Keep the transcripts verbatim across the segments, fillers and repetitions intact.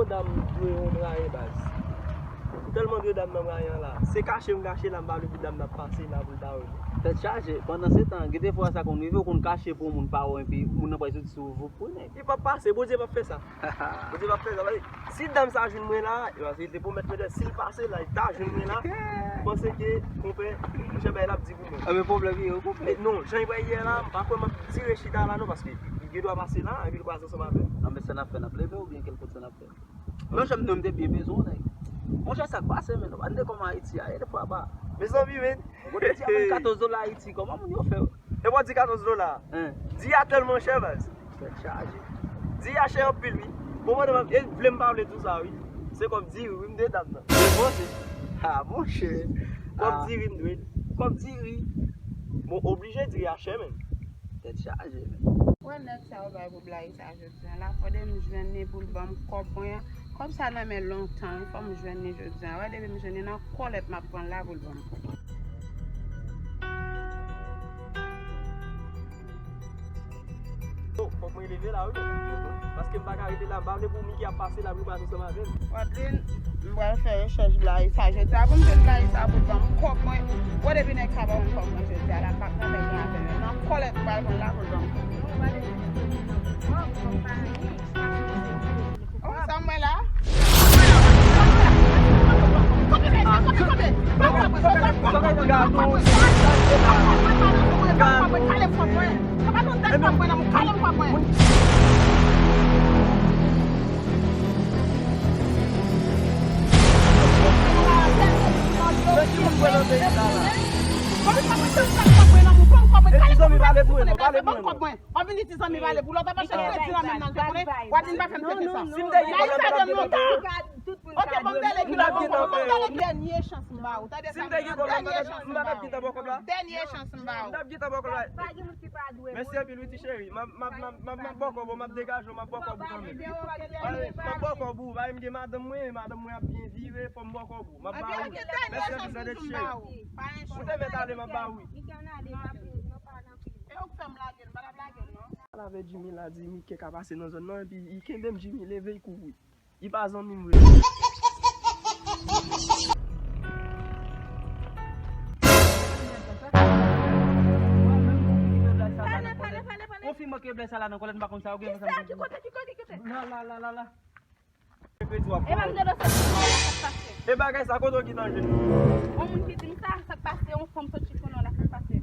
Yon dam dwe yon mwayen baz. M tèlman dwe dam nan mwayen an la. Se kache m kache la, m pa vle pou dam nan pase la pou l ta wè m. Tèt chaje, pandan se tan, gen de fwa sa konn rive, ou konn kache pou yon moun pa wè, epi moun nan pral soti sou ou, voup pou nèg. Li p ap pase, Bondye p ap fè sa. Bondye p ap fè sa. Paske si dam sa jwenn mwen la, e paske li te pwomèt mwen, si l pase la, li ta jwenn mwen la, m panse ke, konpè, monchè, bagay la ap di pou mwen. Anben pwoblèm yo, konpè. E non, jan li pral ye la, m pa kwè m ap dire chita la non, paske li gen dwa pase la, epi l kwaze ansanm avè m. Anben sa n ap fè, n ap leve oubyen kèlkeswa sa n ap fè? Monchè, m menm te byen bezwen w, nèg. Monchè, sa k pase, menn? Ou pa tande kòman Ayiti a ye, defwa pa. Mezanmi, menn. Ou te di a vann katòz dola Ayiti, kòman moun yo fè? E w di katòz dola. Hein. Diri a tèlman chè, baz. Tèt chaje. Diri a chè anpil, wi. Bon, mwen, e vle m pa vle di w sa, wi. Se kòb diri, wi, m te dam nan. Se bon, se. Ha, monchè. Kòb diri, m dwe. Kòb diri. Bon, oblije diri a chè, menn. Tèt chaje, menn. Wè nèg sa yo bay pou blayi sa jodi a la. Fò de m jwenn li pou l ban m kòb mwen an. Kòb sa nan men lontan, wi, fò m jwenn li jodi a. Wè depi m jwenn li nan kòlèt m ap pran l la pou l ban m kòb mwen. Bon, fòk mwen leve la, wi. Paske m pa ka rete la, m pa vle pou Miki ap pase la, pou l pase ansanm avè m. Wadlin, m pral fè rechèch blayi sa jodi a pou m jwenn blayi sa pou l ban m kòb mwen. Wè depi nèg sa ban m kòb mwen jodi a la, m p ap nan mèt avè l. Nan kòlèt m pral pran l la pou l ban m kòb mwen. Oh, sa mwen la. Ti zanmi, pale pou mwen non, pale pou mwen non. W ap vin di ti zanmi pale pou lòt ap mache kredi nan men nan, te konnen. W ap di n pa fè m tete sa. Si m te gen kòb la, m t ap gentan ba w. Ok, ban m delege la, ban m delege. Dènye chans m ba ou, tande sa. Si m te gen kòb la, m pa t ap gentan ba w kòb la. Dènye chans m ba ou. M t ap gentan ba w kòb la. Pa gen moun ki pa dwe. Mèsi anpil, wi, ti cheri. M ap, m ap, m ap, m ap, m ap ba w kòb ou, m ap degaje w, m ap ba w kòb ou kanmenm. M ap ba w kòb ou, paske m gen madanm mwen, madanm mwen ap byen vive, fò m ba w kòb ou. M ap ba ou. Mèsi anpil, tande, ti cheri. Ou te mèt ale, m ap ba ou. E ou k fè m lage l, m pa t ap lage l non. Pale avè Jimmy la, di Miki ka pase nan zòn nan, epi li kenbe m, Jimmy leve, li kouri. Li pa zanmi m vre. Pale, pale, pale. Konfime ke blè sa la nan kòlèt, m pa konn sa yo gen. Kisa? Ki kote, ki kote, ki kote? La, la, la, la, la. Epa m te dwe sot nan kay la, sa k pase? E bagay sa, kote w ki danje? Yon moun ki di m sa, sa k pase? Yon fanm sot chifone w la, sa k pase?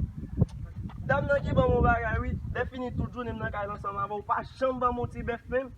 Dam nan ki ban m yon bagay, wi. Lè fini, tout jounen m nan kay la ansanm avè w, pa janm ban m yon ti bèf menm.